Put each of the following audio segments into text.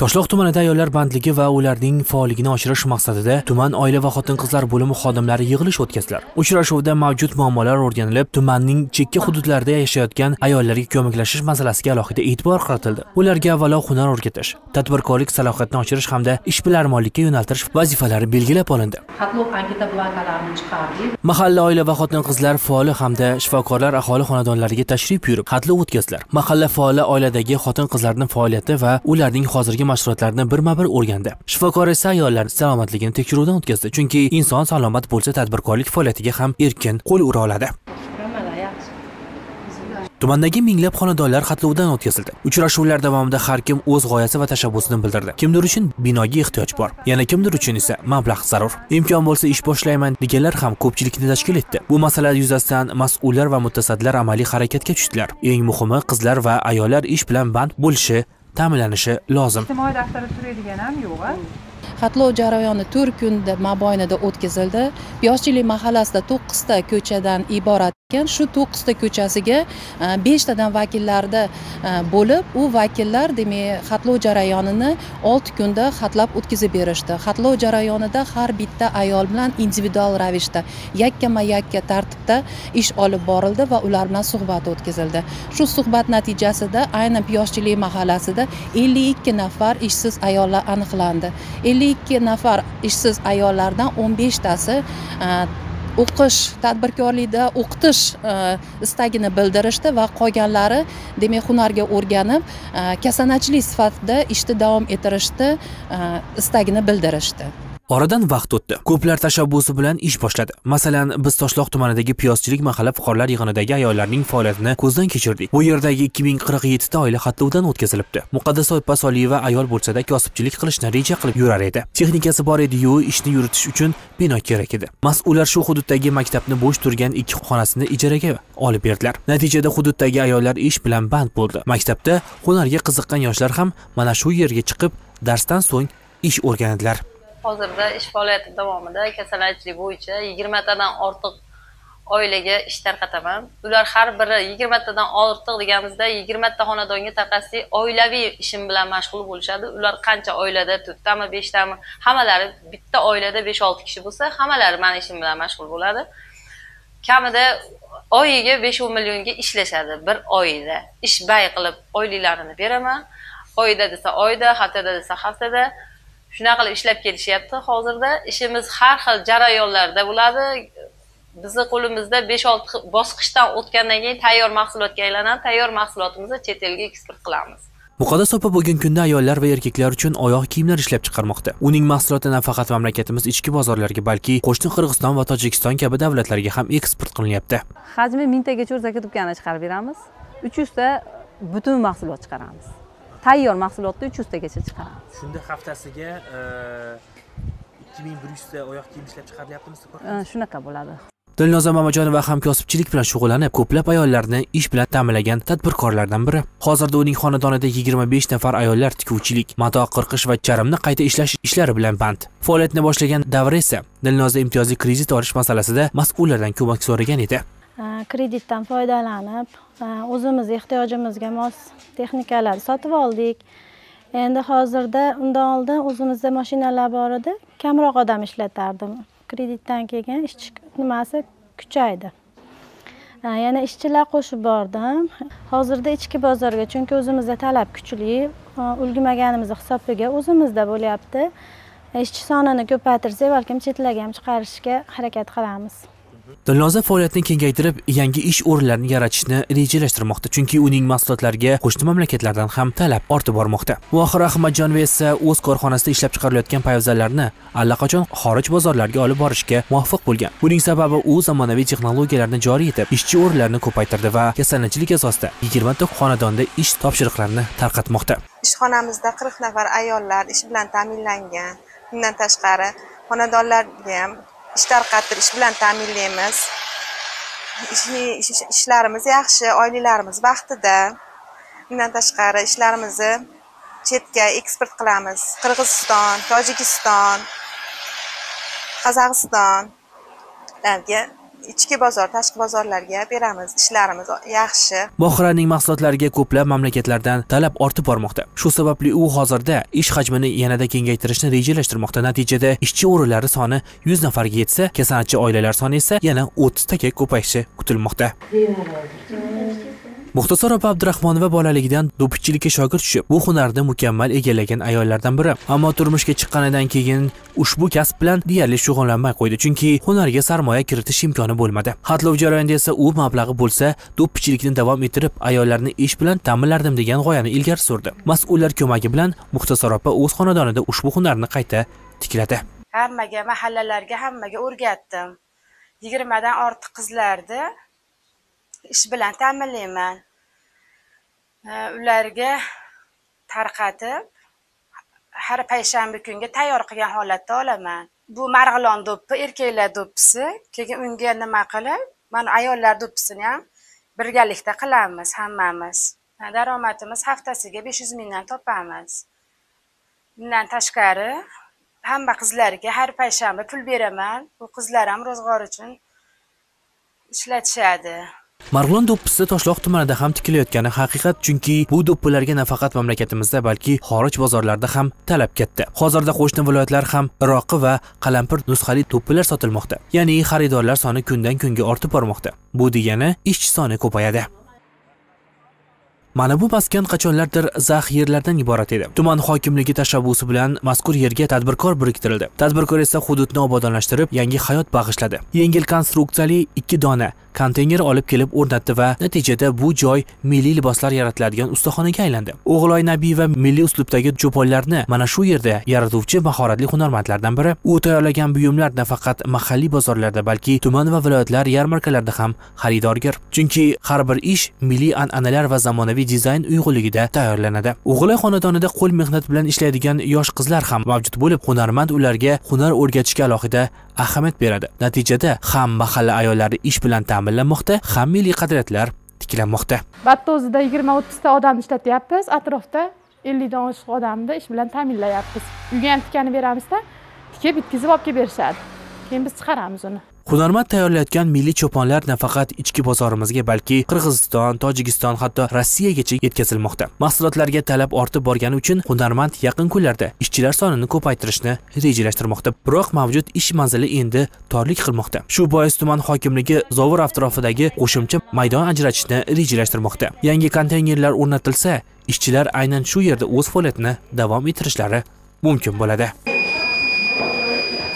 Toshloq tumanida ayollar bandligi va ularning faolligini oshirish maqsadida tuman oila va xotin-qizlar bo'limi xodimlari yig'ilish o'tkazdilar. Uchrashuvda mavjud muammolar o'rganilib, tumanning chekka hududlarida yashayotgan ayollarga ko'maklashish masalasiga alohida e'tibor qaratildi. Ularga avvalo hunar o'rgatish, tadbirkorlik salohiyatini oshirish hamda ishbilarmonlikka yo'naltirish vazifalari belgilab olindi. Xatlov anketa blankalarini chiqardik. Mahalla oila va xotin-qizlar faoli hamda shifokorlar aholi xonadonlariga tashrif buyurib, xatlov o'tkazdilar. Mahalla faoli oiladagi xotin-qizlarning faoliyati va ularning hozirgi mashg'ulotlarini birma-bir o'rgandi. Shifokor esa ayollar salomatligini tekshiruvdan o'tkazdi, chunki inson salomat bo'lsa tadbirkorlik faoliyatiga ham erkin qo'l ura oladi. Tumandagi minglab xonadonlar xatlovdan o'tkazildi. Uchrashuvlar davomida har kim o'z g'oyasi va tashabbusini bildirdi. Kimdir uchun binoga ehtiyoj bor, yana kimdir uchun esa mablag' zarur. Imkon bo'lsa ish boshlayman deganlar ham ko'pchilikni tashkil etdi. Bu masala yuzasidan mas'ullar va mutasaddilar amaliy harakatga tushdilar. Eng muhimi, qizlar va ayollar ish bilan band bo'lishi ta'minlanishi lozim. Ijtimoiy daftarda turadigan ham yo'q, a? Xatlov jarayoni 4 kunda mobaynida o'tkazildi. Piyozchilik mahallasida 9 ta ko'chadan iborat ekan. Shu 9 ta ko'chasiga 5 tadan vakillarda bo'lib, u vakillar demak xatlov jarayonini 6 kunda xatlab o'tkazib berishdi. Xatlov jarayonida har bitta ayol bilan individual ravishda, yakkama-yakka tartibda ish olib borildi va ular bilan suhbat o'tkazildi. Shu suhbat natijasida aynan Piyozchilik mahallasida 52 nafar ishsiz ayollar aniqlandi. 52 nafar ishsiz ayollardan 15 tasi o'qish, tadbirkorlikda o'qitish istagini bildirishdi va qolganlari demak hunarga o'rganib, kasanachilik sifatida ishni davom ettirishni istagini bildirishdi. Oradan vaqt o'tdi. Ko'plar tashabbusi bilan ish boshladi. Masalan, biz Toshloq tumanidagi Piyozchilik mahalla fuqarolar yig'inidagi ayollarning faoliyatini ko'zdan kechirdik. Bu yerdagi 2047 ta oila xatlovdan o'tkazilibdi. Muqaddasa opa Soliyeva ayol bo'lsa-da kosibchilik qilishni reja qilib yurar edi. Texnikasi bor edi-yu, ishni yuritish uchun bino kerak edi. Mas'ullar shu hududdagi maktabni bo'sh turgan 2 xonasini ijaraga olib berdilar. Natijada hududdagi ayollar ish bilan band bo'ldi. Maktabda hunarga qiziqqan yoshlar ham mana shu yerga chiqib, darsdan so'ng ish o'rganadilar. Hozirda ish faoliyati davomida kasalliklar bo'yicha 20 tadan ortiq oilaga ish tarqataman. Ular har biri 20 tadan ortiq deganimizda 20 ta xonadonga tarqatsak, oilaviy ishim bilan mashg'ul bo'lishadi. Ular qancha oilada, 4 tami, 5 tami, hammalari bitta oilada 5-6 kishi bo'lsa, hammalari meni ishim bilan mashg'ul bo'ladi. Kamida oyiga 5-10 millionga ishlashadi bir oyda. Ish bay qilib oyliklarini beraman. Oyda desa oyda, haftada desa haftada. Shunaqa qilib ishlab kelishyapti. Hozirda ishimiz har xil jarayonlarda bo'ladi. Bizni qo'limizda 5-6 bosqichdan o'tgandan keyin tayyor mahsulotga aylanadi. Tayyor mahsulotimizni chet elga eksport qilamiz. Muqaddas opa bugungi kunda ayollar va erkaklar uchun oyoq kiyimlar ishlab chiqarmoqda. Uning mahsuloti nafaqat mamlakatimiz ichki bozorlariga, balki qo'shni Qirg'iziston va Tojikiston kabi davlatlarga ham eksport qilinyapti. Hajmi 1000 tagacha zakatubkani chiqarib beramiz. 300 ta butun mahsulot chiqaramiz. Tayyor mahsulotni 300 tagacha chiqaramiz. Shunda haftasiga 2100 ta oyoq kiyim ishlab chiqarilyaptimi sizlar? Shunaqa bo'ladi. Dilnoza Mamajonova ham kosibchilik bilan shug'ullanib, ko'plab ayollarni ish bilan ta'minlagan tadbirkorlardan biri. Hozirda uning xonadonida 25 nafar ayollar tikuvchilik, mato qirqish va charmni qayta ishlash ishlari bilan band. Faoliyatini boshlagan davra esa Dilnoza imtiyozli kredit olish masalasida mas'ullardan ko'mak so'ragan edi. Kreditdan foydalanib, o'zimiz ehtiyojimizga mos texnikalar sotib oldik. Endi hozirda undan oldin o'zimizda mashinalar bor edi, kamroq odam ishlatardim. Kreditdan keyin ishchi nimasi kuchaydi. Yana ishchilar qo'shib bordim. Hozirda ichki bozorga, chunki o'zimizda talab kuchli, ulgurmaganimiz hisobiga o'zimizda bo'lyapti. Ishchi sonini ko'paytirsak, balkim chetlarga ham chiqarishga harakat qilamiz. Dilnoza faoliyatini kengaytirib, yangi ish o'rinlarini yaratishni rejalashtirmoqda, chunki uning mahsulotlariga qo'shni mamlakatlardan ham talab ortib bormoqda. Mohira Ahmadjonova esa o'z korxonasida ishlab chiqarilayotgan payvzallarni allaqachon xorij bozorlariga olib borishga muvaffaq bo'lgan. Buning sababi u zamonaviy texnologiyalarni joriy etib, ishchi o'rinlarini ko'paytirdi va kasanachilik asosida 20 ta xonadonda ish topshiriqlarini tarqatmoqda. Ishxonamizda 40 nafar ayollar ish bilan ta'minlangan. Bundan tashqari xonadonlarga ham ish tarqatib, ish bilan ta'minlaymiz. Ishlarimiz yaxshi, oyliklarimiz vaqtida. Bundan tashqari ishlarimizni chetga eksport qilamiz. Qirg'iziston, Tojikiston, Qozog'istonlarga Ichki bozor, tashqi bozorlarga beramiz. Ishlarimiz yaxshi. Mohiraning mahsulotlariga ko'plab mamlakatlardan talab ortib bormoqda. Shu sababli u hozirda ish hajmini yanada kengaytirishni rejalashtirmoqda. Natijada ishchi o'rinlari soni 100 nafarga yetsa, kasanachi oilalar soni esa yana 30 taga ko'payishi kutilmoqda. Muxtasor opa Abdurahmonova bolaligidan do'ppichilikka shogird tushib, bu hunarni mukammal egallagan ayollardan biri. Ammo turmushga chiqqanidan keyin ushbu kasb bilan deyarli shug'ullanmay qo'ydi, chunki hunarga sarmoya kiritish imkoni bo'lmadi. Xatlov jarayonida esa u mablag'i bo'lsa, do'ppichilikni davom ettirib, ayollarni ish bilan ta'minlardim degan g'oyani ilgari surdi. Mas'ullar ko'magi bilan Muxtasor opa o'z xonadonida ushbu hunarni qayta tikladi. Hammaga, mahallalarga hammaga o'rgatdim. 20 dan ortiq qizlarni ish bilan ta'minlayman. Ularga tarqatib, har payshanba kunga tayyor qilgan holatda olaman. Bu marg'ilon do'ppi, erkaklar do'ppisi, keyin unga nima qilib, mana ayollar do'ppisini ham birgalikda qilamiz hammamiz. Daromadimiz haftasiga 500 mingdan topamiz. Bundan tashqari hamma qizlarga har payshanba pul beraman. Bu qizlar ham ro'zg'or uchun ishlatishadi. Marg'ilon do'ppisi Toshloq tumanida ham tikilayotgani haqiqat, chunki bu do'ppilarga nafaqat mamlakatimizda, balki xorij bozorlarida ham talab katta. Hozirda qo'shni viloyatlar ham Iroqi va qalampir nusxali do'ppilar sotilmoqda. Ya'ni xaridorlar soni kundan kunga ortib bormoqda. Bu degani ishchi soni ko'payadi. Mana bu maskan qachonlardir zax yerlardan iborat edi. Tuman hokimligi tashabbusi bilan mazkur yerga tadbirkor biriktirildi. Tadbirkor esa hududni obodonlashtirib, yangi hayot bag'ishladi. Yengil konstruksiyali 2 dona konteyner olib kelib o'rnatdi va natijada bu joy milliy liboslar yaratiladigan ustaxonaga aylandi. O'g'iloy Nabiyeva milliy uslubdagi cho'ponlarni mana shu yerda yaratuvchi mahoratli hunarmandlardan biri. U tayyorlagan buyumlar nafaqat mahalliy bozorlarda, balki tuman va viloyatlar yarmarkalarida ham xaridorgir. Chunki har bir ish milliy an'analar va zamonaviy dizayn uyg'unligida tayyorlanadi. O'g'iloy xonadonida qo'l mehnat bilan ishlaydigan yosh qizlar ham mavjud bo'lib, hunarmand ularga hunar o'rgatishga alohida ahamiyat beradi. Natijada ham mahalla ayollari ish bilan ta'minlanmoqda, ham milliy qadriyatlar tiklanmoqda. Batda o'zida 20-30 ta odam ishlatyapmiz, atrofda 50 dan oshiq odamni ish bilan ta'minlayapmiz. Uyga ham tikani beramizda, tikib bitkizib olib kelib berishadi. Keyin biz chiqaramiz uni. Hunarmand tayyorlayotgan milliy cho'ponlar nafaqat ichki bozorimizga, balki Qirg'iziston, Tojikiston, hatto Rossiyagacha yetkazilmoqda. Mahsulotlarga talab ortib borgani uchun hunarmand yaqin kunlarda ishchilar sonini ko'paytirishni rejalashtirmoqda. Biroq mavjud ish manzili endi torlik qilmoqda. Shu bois tuman hokimligi Zovur atrofidagi qo'shimcha maydon ajratishni rejalashtirmoqda. Yangi konteynerlar o'rnatilsa, ishchilar aynan shu yerda o'z faoliyatini davom ettirishlari mumkin bo'ladi.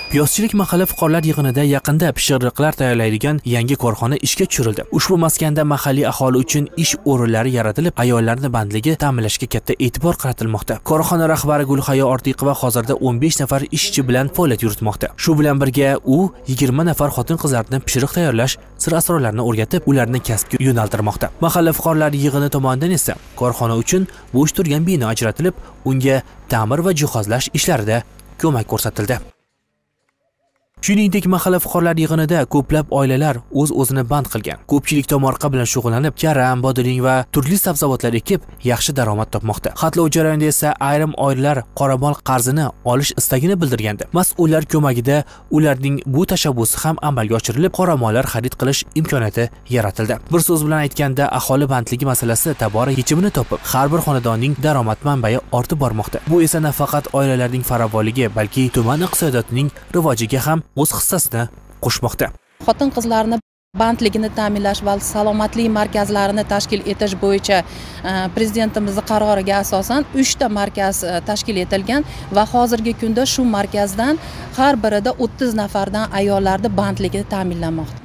Piyozchilik mahalla fuqarolar yig'inida yaqinda pishiriqlar tayyorlaydigan yangi korxona ishga tushirildi. Ushbu maskanda mahalliy aholi uchun ish o'rinlari yaratilib, ayollarning bandligi ta'minlashga katta e'tibor qaratilmoqda. Korxona rahbari Gulhayo Ortiqova hozirda 15 nafar ishchi bilan faoliyat yuritmoqda. Shu bilan birga u 20 nafar xotin-qizlarni pishiriq tayyorlash sir-asrorlarini o'rgatib, ularni kasbga yo'naltirmoqda. Mahalla fuqarolar yig'ini tomonidan esa korxona uchun bo'sh turgan bino ajratilib, unga ta'mir va jihozlash ishlarida ko'mak ko'rsatildi. Shuningdek, mahalla fuqarolar yig'inida ko'plab oilalar o'z-o'zini band qilgan. Ko'pchilik tomorqa bilan shug'ullanib, karam, bodring va turli sabzavotlar ekib, yaxshi daromad topmoqda. Xatlov jarayonida esa ayrim oilalar qoramol qarzini olish istagini bildirgandi. Mas'ullar ko'magida ularning bu tashabbusi ham amalga oshirilib, qoramollar xarid qilish imkoniyati yaratildi. Bir so'z bilan aytganda, aholi bandligi masalasi tobora yechimini topib, har bir xonadonning daromad manbai ortib bormoqda. Bu esa nafaqat oilalarning farovonligi, balki tuman iqtisodiyotining rivojiga ham o'z hissasini qo'shmoqda. Xotin-qizlarni bandligini ta'minlash va salomatlik markazlarini tashkil etish bo'yicha prezidentimizning qaroriga asosan 3 ta markaz tashkil etilgan va hozirgi kunda shu markazdan har birida 30 nafardan ayollarning bandligi ta'minlanmoqda.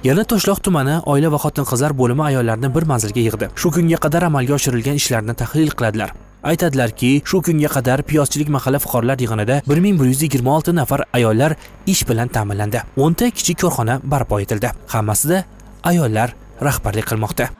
Yana Toshloq tumani oila va xotin-qizlar bo'limi ayollarni bir manzilga yig'di. Shu kunga qadar amalga oshirilgan ishlarni tahlil qiladilar. Aytadilarki, shu kunga qadar Piyozchilik mahalla fuqarolar yig'inida 1126 nafar ayollar ish bilan ta'minlandi. 10 ta kichik korxona barpo etildi. Hammasida ayollar rahbarlik qilmoqda.